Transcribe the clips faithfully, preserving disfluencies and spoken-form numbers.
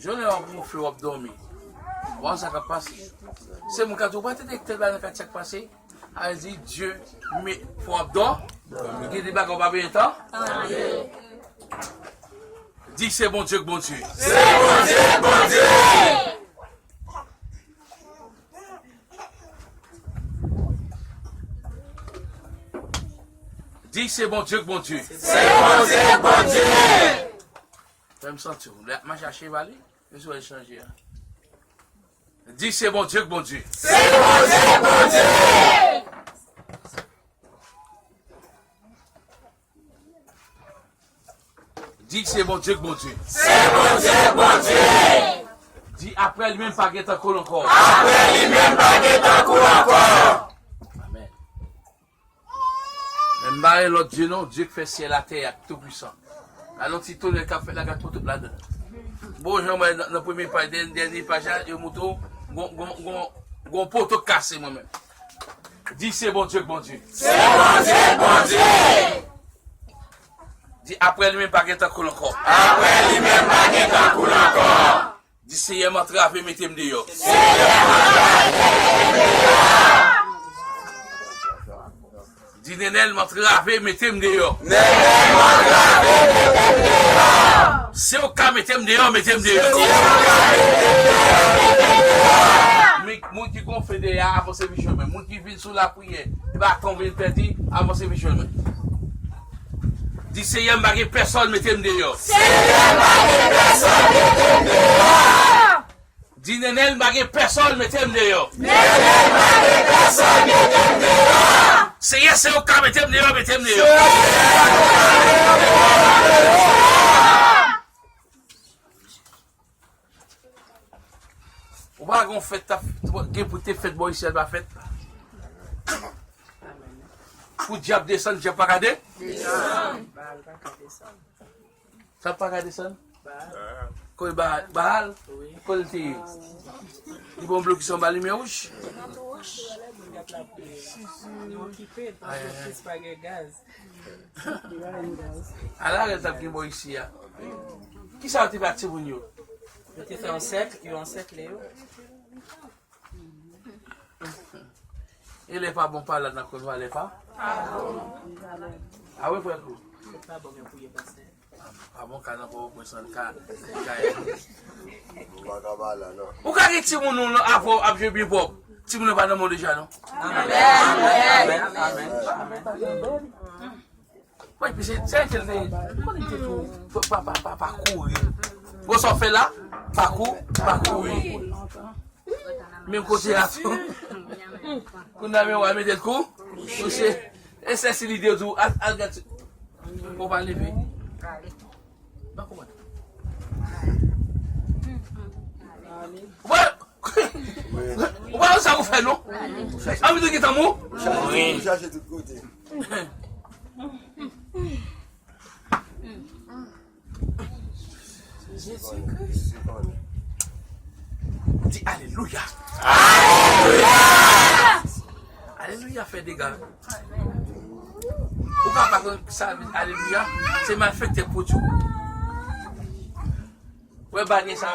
Jounen w ap wonfle, w ap dòmi. W a wè sa k ap pase. Se moun ka di w pa tande tèl bagay nan katye a k pase. A di Dye, men fò w ap dò. Gen de bagay w pa benyen tan. Di se Bondye k Bondye. Se Bondye k Bondye. Di se Bondye k Bondye. Se Bondye k Bondye. Fè m santi w. Lè ap mache a cheva li, men si w wè l chanje a. Di se Bondye k Bondye. Se Bondye k Bondye. Di se Bondye k Bondye. Se Bondye k Bondye. Di apre li menm pa gen tankou l ankò. Apre li menm pa gen tankou l ankò. Amen. Men m pa gen lòt Dye non, Dye k fè syèl atè ak Toupisan. Alon ti tonè k ap fèt la, gad pote ladan. Bon, jan mwen nan, nan premye paj, dèn-, dènye paj la, yo montre w, gon, gon, gon, gon poto k kase mwen menm. Di se Bondye k Bondye. Se Bondye k Bondye. Di apre li menm pa gen tankou l ankò. Apre li menm pa gen tankou l ankò. Di Seyè m antrave, mete m deyò. Seyè m antrave, mete m deyò. Di Nenel m antrave, mete m deyò. Nenel m antrave, mete m deyò. Si w ka mete m deyò, mete m deyò. Si w ka mete m deyò, mete m deyò. Men moun ki gonfle dèyè a, avanse vin jwenn mwen. Moun ki vin sou lapriyè, e pa tan vin pèdi, avanse vin jwenn mwen. Di Seyè m pa gen pèsòn, mete m deyò. Seyè m pa gen pèsòn, mete m deyò. Di Nenel m pa gen pèsòn, mete m deyò. Nenel m pa gen pèsòn, mete m deyò. Seyè se ou k ka mete m deyò, mete m deyò. Ou pa gon fèt t ap gen pou te fèt bò isi a l pa fèt. Pou dyab desann, dyab pa ka de? Desann. Sa pa ka desann? Kote Baal? Baal? Wi. Kote l te ye? Li pran blokis anba limyè wouj? Li okipe, blokis pa gen gaz. Ala rèl t ap gen bò isi a. Kisa yo te fè ak timoun yo? Yo te fè yon sèk, yo ansèkle yo. E lè pa bon, pa la nan kòn valè pa? Pa bon. A wi, frè kou. Pa bon, men pou ye pastè. Pa bon, ka nan pa bon, san ka, ka. Ou pa ka pa la, non. Ou ka gen timoun ou nan, apre w ap jwe byen pwòp. Timoun nan pa nan men w deja, non. Amèn. Amèn. Amèn. Amèn. Mwen, se, se entel te ye. Mwen, li te tou. Pa, pa, pa, pa kouri. Bon, sa w fè la? Pa kou, pa kouri. Menm kote a tou. Kounye a, men w a mete l kou kouche. E sè si li te di w, al, al gad. Bon, pa leve. Pa konprann. Ou pa, ou pa wè sa ou fè, non? Anvi de gentan mou? Ou chache tout kote. Jezi Kris. Di alelouya. Alelouya. Alelouya fè dega. Ou ka pa konn sa vle di alelouya, se malfektè pwodui w. Wè banyè sa.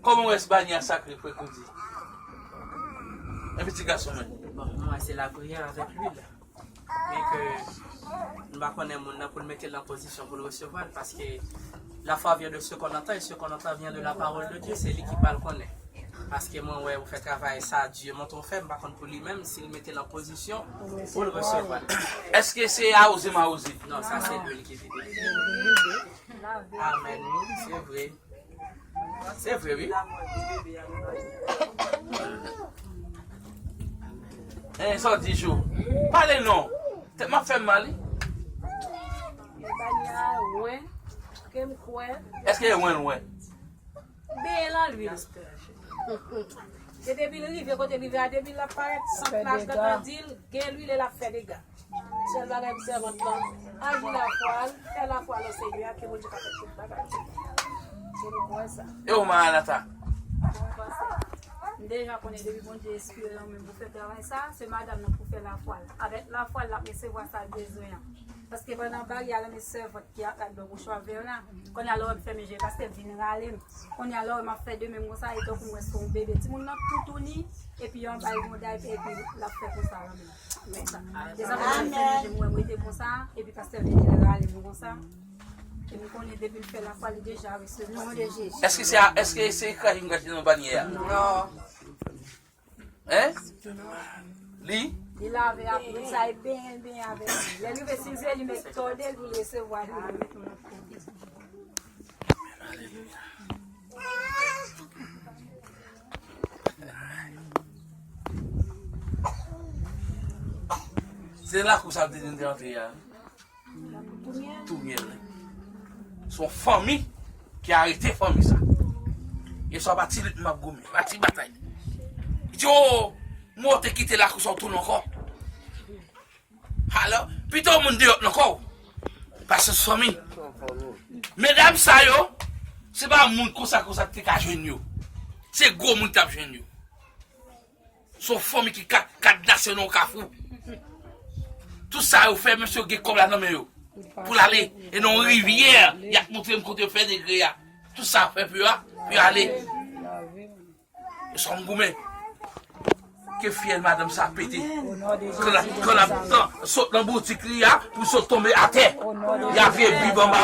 Kòman w wè banyè a sakre, frè Kodi? Yon pitit gason mwen. Bon, mwen se lapriyè avèk lwil. Men ke nou pa konnen moun nan pou l mete l nan pozisyon pou l resevwa l, paske la foi vient de ce qu'on entend, et ce qu'on entend vient de la parole de Dieu, se li ki pral konnen. Paske mwen wè ou fè travay sa, Dye montre w fè, m pa konn pou li menm, si l mete l an pozisyon pou l resevwa l. Èske se awoze m awoze? Non, sa se lwil ki vide. Amèn, wi, se vre. Se vre, wi. Hein, sa w di, Jou? Pale non. Tèt m ap fè m mal, wi. Banyè a wen, ke m kwè. Èske e wen l wen? Benyen l an lwil. E depi l rive kote l rive a, depi l ap parèt, sant la gentan di l gen lwil e l ap fè dega. Sèl bagay pou sèvant lan, aji lafwa l, fè lafwa nan Senyè a, ke Bondye ka fè tout bagay. Se nou kwè sa. E ou, Maranata? Mwen panse, m deja konnen depi Bondye enspire l nan men m pou fè travay sa, se madanm nan pou fè lafwa l. Avèk lafwa l, l ap resevwa sa l bezwen an. Paske pandan bag y a lanmen sèvant ki ap ak bò bouch avè w la. Kounye a lè w wè m fèmen je, pastè vin rale m. Kounye a lè w wè m ap fè de menm konsa, e tankou m wè se yon bebe. Timoun nan toutouni, epi yon bay yon day, epi l ap fè konsa lanmen. Konsa. Dezòm mwen fèmen je, m wè m rete konsa, epi pastè vin rale m konsa. E m konnen depi l fè lafwa, li deja resevwa. Èske se a, èske se krache m krache nan panye a? Non. Hein? Li? Li lave ak lwil sa, e benyen l benyen avèk li. Lè l rive sou zye, li mèt tòde l pou l resevwa li. Se lakou sa te vin te antre a. Tou myèl. Se yon fanmi ki arete fanmi sa. E sa pa ti lit m ap goumen, pa ti batay. Yo, mwen te kite lakou sa w tounen ankò. Alò, pito moun deyò nan kò w. Paske se fanmi. Medam sa yo, se pa moun konsa konsa ki te ka jwenn yo. Se gwo moun ki t ap jwenn yo. Se yon fanmi ki ka, kadnase nan yon kafou. Tout sa yo fè, mesye yo gen kòb la nan men yo. Pou l ale, e nan yon rivyè, y ap montre m kote yo fè degre a. Tout sa yo fè pou yo a, pou yo ale. E sa m goumen. Ke fyèl madanm sa pete. Kan l ap, kan l ap tan, sot nan boutik li a, pou sot tonbe atè. Y ap vye bib anba